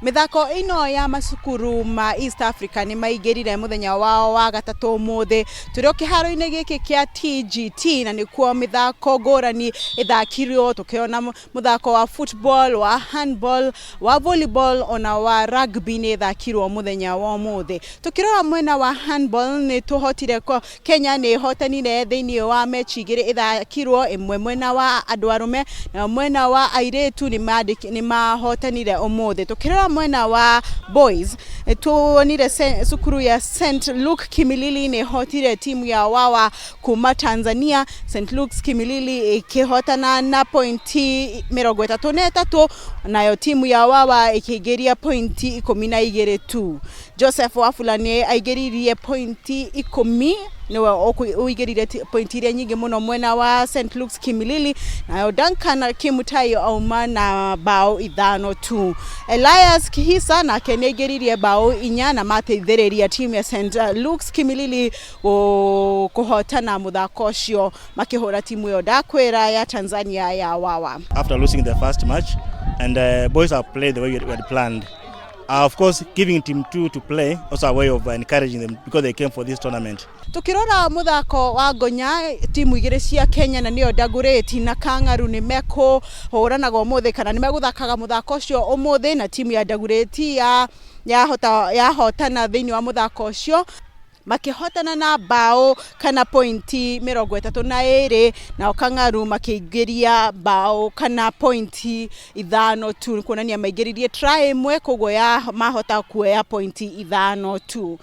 Mĩthako ĩno ya macukuru ma East Africa nĩ maingĩrire mũthenya wao wa gatatũ ũmũthĩ. Tũrĩ o kĩharo-inĩ gĩkĩ kĩa TGT na nĩkuo mĩthako ngũrani ĩthakirwo, tũkĩona mũthako wa football, wa handball, wa volleyball ona wa rugby nĩ ĩthakirwo mũthenya wa ũmũthĩ. Tũkĩrora mwena wa handball nĩ tũhotire, Kenya nĩ ĩhotanire thĩinĩ wa mechi igĩrĩ ĩthakirwo, ĩmwe mwena wa andũ arũme na mwena wa airĩtu nĩ mahotanire ũmũthĩ. Tũkĩrora mwena wa boys nĩ tuonire cukuru ya St Luke Kimilili nĩ ĩhotire timu ya Wawa kuma Tanzania. St Luke's Kimilili ĩkĩhotana na pointi 33, nayo timu ya Wawa ĩkĩingĩria pointi 12 tu. Joseph Wafula nĩ aingĩririe pointi 10, nĩwe ũingĩrire pointi iria nyingĩ mũno mwena wa St Luke's Kimilili, nayo Duncan Kimutai auma na bao 5 tu. Elias Kihisa nake nĩ aingĩririe bao 4 na mateithĩrĩria timu ya St Luke's Kimilili kũhotana mũthako ũcio makĩhũra timu ĩyo ndakwĩra ya Tanzania ya Wawa. After losing the first match, and boys have played the way we had planned. Of course, giving team 2 to play also a way of encouraging them because they came for this tournament. Tukirora muthako wa ngonya, timu igĩrĩ cia Kenya na nĩyo Dagoretti na Kangaru nĩ mekũhũranaga ũmũthĩ kana nĩ megũthakaga mũthako ũcio ũmũthĩ, na timu ya Dagoretti ya yahota yahotana thĩinĩ wa mũthako ũcio makĩhotana na bao kana pointi 32, nao Kangaru makĩingĩria bao kana pointi 5 tu, kuonania maingĩririe try ĩmwe, koguo ya mahota kuoya pointi 5 tu.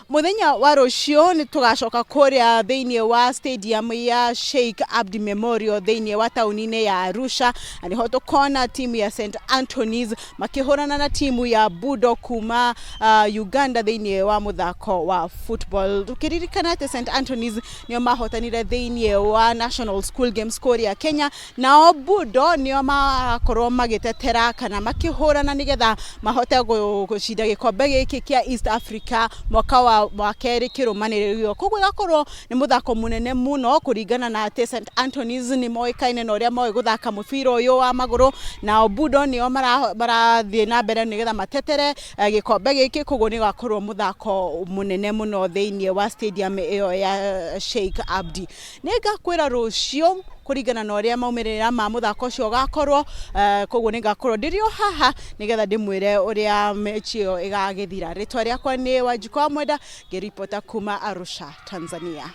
Muthenya wa rũciũ nĩ tũgacoka kũrĩa thĩinĩ wa stadium ya Sheikh Abdi Memorial thĩinĩ wa taũni-inĩ ya Arusha, na nĩho tũkona timu ya St Anthony's makĩhũrana na timu ya Budo kuma Uganda thĩinĩ wa mũthako wa football. Tũkĩririkana atĩ St Anthony's nĩo mahotanire thĩinĩ wa National School Games kũrĩa Kenya, nao Budo nĩo marakorwo magĩtetera kana makĩhũrana nĩgetha mahote gũcinda gĩkombe gĩkĩ kĩa East Africa mwaka wa kerĩ kĩrũmanĩrĩrio. Koguo ĩgakorwo nĩ mũthako mũnene mũno kũringana na atĩ St Anthony's nĩ moĩkaine na ũrĩa moĩ gũthaka mũbira ũyũ wa magũrũ, nao Budo nĩo marathiĩ na mbere nĩgetha matetere gĩkombe gĩkĩ. Koguo nĩ ũgakorwo mũthako mũnene mũno thĩinĩ wa stadium ĩyo ya Sheikh Abdi. Nĩ ngakwĩra rũciũ kũringana na ũrĩa maumĩrĩra ma mũthako ũcio ũgakorwo, koguo nĩ ngakorwo ndĩrĩ o haha nĩgetha ndĩmwĩre ũrĩa mechi ĩyo ĩgagĩthira. Rĩtwa rĩakwa nĩ Wanjikũ wa Mwenda, ngĩribota kuma Arusha, Tanzania.